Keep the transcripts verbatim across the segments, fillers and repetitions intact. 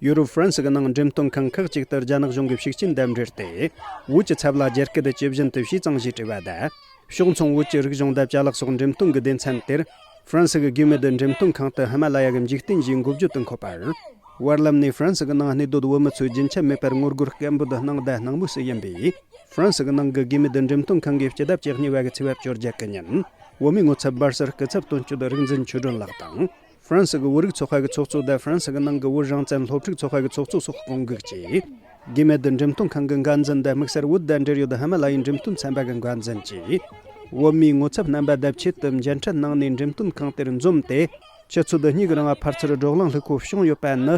ཡུ་རོབ་ཧྥ་རན་སི་གི་ནང་འགྲེམས་སྟོན་ཁང་ཁག་ཅིག་ཏུ་རྒྱ་ནག་གཞུང་གི་ཤུགས་རྐྱེན་དང་འབྲེལ་ཏེ། བོད་ཀྱི་ཚབ་ལ་རྒྱ་སྐད་ཇི་བཞིན་དུ་ཞེས་གཙང་ཞེས་བྲིས་པ་དང་། ཕྱོགས་མཚུངས་བོད་ཀྱི་རིག་གཞུང་དང་ཅ་ལག་སོགས་འགྲེམས་སྟོན་གྱི་སྡེ་ཚན་དེར། ཧྥ་རན་སི་གི་གྷི་མེ་དི་འགྲེམས་སྟོན་ཁང་དུ་ཧི་མ་ལ་ཡ་གི་འཇིག་རྟེན་ཞེས་འགོད་བརྗོད་དུ་འཁོད་པར། བར་ལམ་ནས་ཧྥ་རན་སི་གི་ནང་གནས་སྡོད་བོད་མི་ཚོས་རྒྱུན་ཆད་མེད་པར་ངོ་རྒོལ་སྐད་འབོད་གནང་དང་གནང་མུས་སུ་ཡིན་པས། ཧྥ་རན་སི་གི་ནང་གི་གྷི་མེ་དི་འགྲེམས་སྟོན་ཁང་གིས་སྤྱི་ཟླ་བཅུ་གཉིས་པ་གི་ཚེས་པ་བཅོ་བརྒྱད་གི་ཉིན། བོད་མིའི་ངོ་ཚབ་སྦར་སར་སྐུ་ཚབ་དོན་གཅོད་རིག་འཛིན་ཆོས་སྒྲོན་ལགས་དང་། ཧྥ་རན་སི་གི་བོད་རིགས་ཚོགས་པ་གི་ཚོགས་གཙོ་དང་ཧྥ་རན་སི་གི་ནང་གི་བོད་རང་བཙན་སློབ་ཕྲུག་ཚོགས་པ་གི་ཚོགས་གཙོ་སོགས་སྐོང་འགུག་གིས། གྷི་མེ་དི་འགྲེམས་སྟོན་ཁང་གི་འགན་འཛིན་དང་དམིགས་བསལ་བོད་དང་འབྲེལ་ཡོད་ཧི་མ་ལ་ཡའི་འགྲེམས་སྟོན་ཚན་པ་གི་འགན་འཛིན་གྱིས། བོད་མིའི་ངོ་ཚབ་རྣམ་པ་དང་ཆེད་དུ་མཇལ་འཕྲད་གནང་ནས་འགྲེམས་སྟོན་ཁང་དེར་འཛོམས་ཏེ། ཆུ་ཚོད་གཉིས་ཀྱི་རིང་ཕར་ཚུར་བགྲོ་གླེང་ལྷུག་པོ་བྱུང་ཡོད་པ་ནི།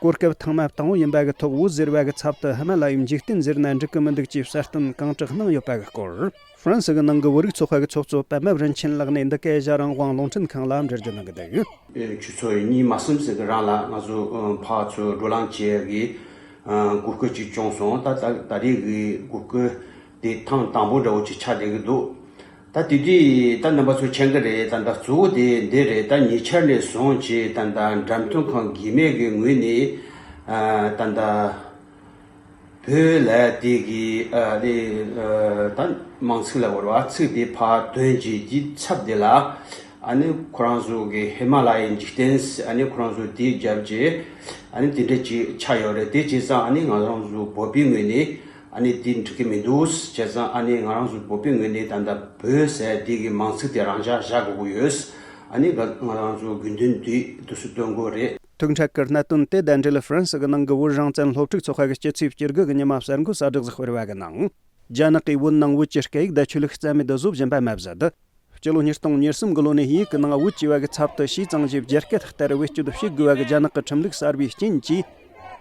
གོ་སྐབས་ཐེངས་མ་དང་པོ་ཡིན་པ་གི་ཐོག་བོད་ཟེར་བ་གི་ཚབ་ཏུ་ཧི་མ་ལ་ཡའི་འཇིག་རྟེན་ཟེར་ན་འགྲིག་གི་མི་འདུག་ཅེས་གསལ་སྟོན་གང་དྲག་གནང་ཡོད་པ་གི་སྐོར། ཧྥ་རན་སི་གི་ནང་གི་བོད་རིགས་ཚོགས་པ་གི་ཚོགས་གཙོ་པདྨ་རིན་ཆེན་ལགས་ནས་འདི་ག་ཨེ་ཤ་རང་དབང་རླུང་འཕྲིན་ཁང་ལ་འགྲེལ་བརྗོད་གནང་གི་འདུག་ཆུ་ཚོད་གཉིས་མ་ཟིན་ཟིན་གི་རང་ལ་ང་ཚོ་ཨ་ཕར་ཚུར་བགྲོ་གླེང་བྱེད་ཡག་གི་ཨ་གོ་སྐབས་ཅིག་བྱུང་སོང་། ད་ད་ད་རེས་ཀྱི་གོ་སྐབས་དེ་ཐེངས་དང་པོ་འདྲ་བོ་ཅིག་ཆགས་བསྡད་ཀྱི་འདུག་ད་དེ་དུས་ད་རྣམ་པ་ཚོ་མཁྱེན་གྱི་རེད། ད་ད་གཙོ་བོ་དེ་འདི་རེད། ད་ཉེ་ཆར་ནས་བཟུང་བྱས་ད་ད་འགྲེམས་སྟོན་ཁང་གི་མེད་ཀྱི་ངོས་ནས་ཨ་ད་ད། བོད་ལ་དེ་གི་ཨ་དེ་ཨ་ད་མིང་ཚིག་ལ་བོར་བ་ཚིག་དེ་ཕར་འདོན་བྱེད་ཀྱི་ཚབ་དེ་ལ། ཨ་ནི་ཁོ་རང་ཚོ་གི་ཧི་མ་ལ་ཡའི་འཇིག་རྟེན། ཨ་ནི་ཁོ་རང་ཚོ་དེ་རྒྱབ་ཀྱི་ཨ་ནི་དེ་འདྲ་ཅིག་ཆགས་ཡོད་རེད། དེ་བྱས་ཙང་ཨ་ནི་ང་རང་ཚོ་བོད་པའི་ངོས་ནས་ཨ་ནི་དེ་འགྲིག་གི་མི་འདུག་བྱས་ཙང་ཨ་ནི་ང་རང་ཚོ་བོད་པའི་ངོས་ནས་ད་ལྟ་བོད་ཟེར་དེ་གི་མིང་ཚིག་དེ་རང་འཇགས་བཞག་དགོས་ཀྱི་ཡོད། ཨ་ནི་ང་ང་རང་ཚོ་དགོས་འདུན་དེ་དུས་སུ་བཏོན་དགོས་རེད། ཐུགས་འཕྲད་ཀྱི་གནད་དོན་དེ་དང་འབྲེལ་ཧྥ་རན་སི་གི་ནང་གི་བོད་རང་བཙན་སློབ་ཕྲུག་ཚོགས་པ་གི་སྤྱི་ཚེས་བཅུ་དགུ་གི་ཉི་མ་གསར་འགོད་གསལ་བསྒྲགས་ཤིག་སྤེལ་བ་གི་ནང་། རྒྱ་ནག་གིས་བོད་ནང་བོད་ཀྱི་སྐད་ཡིག་དང་ཆོས་ལུགས་རྩ་མེད་དུ་བཟོ་བཞིན་པ་མ་ཟད། སྤྱི་ལོ་ཉིས་སྟོང་ཉེར་གསུམ་གི་ལོ་ནས་དབྱིན་ཡིག་གི་ནང་བོད་ཅེས་པ་གི་ཚབ་ཏུ་ཞེས་གཙང་ཞེས་རྒྱ་སྐད་ལྟར་བེད་སྤྱོད་བྱེད་དགོས་པ་གི་རྒྱ་ནག་གི་ཁྲིམས་ལུགས་གསར་བའི་རྐྱེན་གྱིས།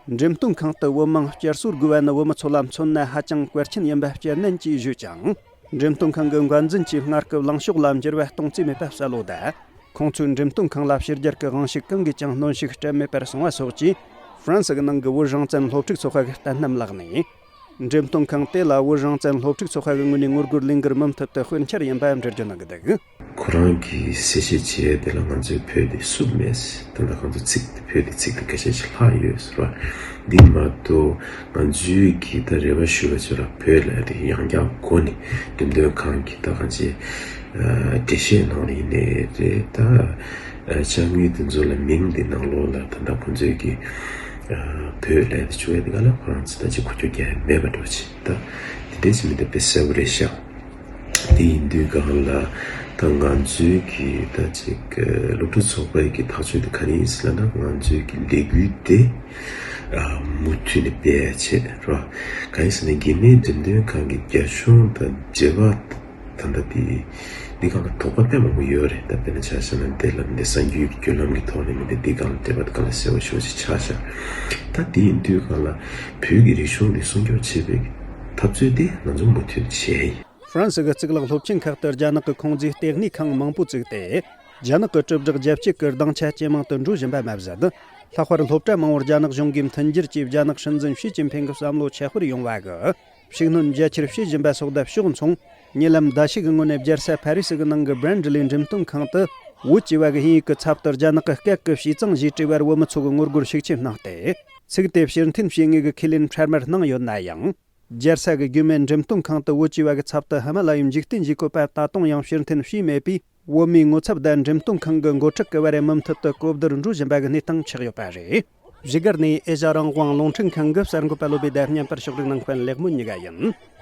འགྲེམས་སྟོན་ཁང་དུ་བོད་མིང་བསྐྱར་གསོ་དགོས་པ་ནི་བོད་མི་ཚོ་ལ་མཚོན་ན་ཧ་ཅང་གལ་ཆེན་ཡིན་པ་སྐྱེ་ནན་གྱིས་བརྗོད་ཅིང་། འགྲེམས་སྟོན་ཁང་གི་འགན་འཛིན་གྱིས་སྔར་གྱི་ལངས་ཕྱོགས་ལ་འགྱུར་བ་གཏོང་རྩིས་མེད་པ་གསལ་ལོ་དང་། ཁོང་ཚོས་འགྲེམས་སྟོན་ཁང་ལ་ཕྱི་རྒྱལ་གྱི་དབང་ཤུགས་གང་གིས་ཀྱང་གནོན་ཤུགས་སྤྲད་མེད་པར་སོང་བ་སོགས་ཀྱིས། ཧྥ་རན་སི་གི་ནང་གི་བོད་རང་བཙན་སློབ་ཕྲུག་ཚོགས་པ་གི་བསྟན་རྣམ་བརླགས་ནས། འགྲེམས་སྟོན་ཁང་དེ་ལ་བོད་རང་བཙན་སློབ་ཕྲུག་ཚོགས་པ་གི་ངོས་ནས་ངོ་རྒོལ་ལས་འགུལ་མུ་མཐུད་དུ་སྤེལ་འཆར་ཡིན་པ་འགྲེལ་བརྗོད་གནང་གི་འདུག་ཁོ་རང་གིས་གསལ་བཤད་བྱས་དེ་ལ་ང་ཚོས་བོད་དེ་བསུབས་མེད། ད་ལྟ་ཁོང་ཚོ་ཚིག་དེ་བོད་དེ་ཚིག་དེ་སྐད་ཆ་ཞིག་ལྷག་ཡོད་ཟེར་བ། འདི་མ་གཏོགས་ང་ཚོས་ཀྱི་ད་རེ་བ་ཞུ་བ་ཚོ་ལ་བོད་ལ་དེ་ཡང་བསྐྱར་སྒོ་ནས་འགྲེམས་སྟོན་ཁང་གི་ད་གང་ཅི་འགྲེལ་བཤད་གནང་ནས་ཡིན་ནའི་རེད། ད་ཅ་དངོས་དེ་ཚོ་ལ་མིང་དེ་ནང་ལོགས་ལ་ད་ལྟ་ཁོང་ཚོས་ཀྱི་བོད་ལ་དེ་བྱུང་ཡ་དེ་ག་ལ་ཁོ་རང་ཚོ་ད་ཅི་གོ་རྒྱུ་རྒྱ་མེད་པ་འགྲོ་ཆེ། ད་དེ་འདྲས་ཞིག་མི་འདུག་པས་གསལ་པོ་རེད་ཤག་དེ་ཡིན་དུས་གང་ལ་ད་ང་ཚོའི་གི་ད་ཅིག་སློབ་ཕྲུག་ཚོགས་པའི་གི་ཐག་གཅོད་དེ་ག་རེ་ཡིན་ཟེར་ལབ་ན། ང་ཚོའི་གི་ལས་འགུལ་དེ་ཨ་མུ་མཐུད་ནས་སྤེལ་ཡ་ཆེད་རོ། གང་ཡིན་ཟེར་ན་གི་མེད་འགྲེམས་སྟོན་ཁང་གི་རྒྱ་གཞུང་དང་འབྲེལ་བ་ད་ལྟ་དེ་འདི་གང་ལ་དོགས་པ་དཔེ་མང་པོ་ཡོད་རེད། ད་དཔེར་ན་ཆ་བཞག་ན་དེ་ལ་འདི་གསར་འགྱུར་གྱི་བརྒྱུད་ལམ་གི་ཐོག་ནས་མི་འདི་འདི་གང་ལ་འབྲེལ་བ་གང་ལ་གསལ་པོ་ཞེ་པོ་ཅིག་ཆགས་ཤག་ད་དེ་ཡིན་དུས་གང་ལ་བོད་ཀྱི་རིག་གཞུང་འདི་སྲུང་སྐྱོབ་བྱེད་པའི་འཐབ་རྩོད་དེ་ང་ཚོ་མུ་མཐུད་བྱས་ཡིན། ཧྥ་རན་སི་གི་གཙུག་ལག་སློབ་ཆེན་ཁག་ཏུ་རྒྱ་ནག་གི་ཁོངས་འཛིན་ལྟེ་གནས་ཁང་མང་པོ་བཙུགས་ཏེ། རྒྱ་ནག་གི་དྲིལ་བསྒྲགས་རྒྱ་སྐྱེད་ཀྱི་སྡིངས་ཆ་ཇེ་མང་དུ་འགྲོ་བཞིན་པ་མ་ཟད། ལྷག་པར་སློབ་གྲྭ་མང་བོར་རྒྱ་ནག་གཞུང་གིས་མཐུན་འགྱུར་གྱིས་རྒྱ་ནག་སྲིད་འཛིན་ཞི་ཅིན་ཕིང་གི་བསམ་བློ་ཁྱད་པར་ཡོང་བ་གི་ཤུགས་སྣོན་རྒྱ་ཆེར་བྱེད་བཞིན་པ་སོགས་དང་ཕྱོགས་མཚུངས། ཉེ་ལམ་ཟླ་ཤས་ཀྱི་སྔོན་ནས་རྒྱལ་ས་ཕ་རི་སི་གི་ནང་གི་Brandly་འགྲེམས་སྟོན་ཁང་དུ་བོད་ཅེས་པ་གི་དབྱིན་ཡིག་གི་ཚབ་ཏུ་རྒྱ་ནག་གི་སྐད་ཀྱི་ཞེས་གཙང་ཞེས་བྲིས་པར་བོད་མི་ཚོ་གིས་ངོ་རྒོལ་ཤུགས་ཆེ་གནང་སྟེ། ཚིག་དེ་ཕྱིར་འཐེན་བྱེད་ངེས་ཀྱི་ཁས་ལེན་འཕྲལ་མར་གནང་ཡོད་ན་ཡང་། རྒྱལ་ས་གི་གྷི་མེ་འགྲེམས་སྟོན་ཁང་དུ་བོད་ཅེས་པ་གི་ཚབ་ཏུ་ཧི་མ་ལ་ཡའི་འཇིག་རྟེན་ཞེས་བཀོད་པ་ད་དུང་ཡང་ཕྱིར་འཐེན་བྱས་མེད་པས། བོད་མིའི་ངོ་ཚབ་དང་འགྲེམས་སྟོན་ཁང་གི་འགོ་ཁྲིད་ཀྱི་བར་མུ་མཐུད་དུ་གོ་བསྡུར་འགྲོ་བཞིན་པ་གི་གནས་སྟངས་ཆགས་ཡོད་པ་རེད། བཞུགས་སྒར་ནས་ཨེ་ཤ་རང་དབང་རླུང་འཕྲིན་ཁང་གི་གསར་འགོད་པ་བློ་བྷེ་དང་མཉམ་པར་ཕྱོགས་སྒྲིག་གནང་མཁན་ལེགས་སྨོན་གཉིས་ཀ་ཡིན།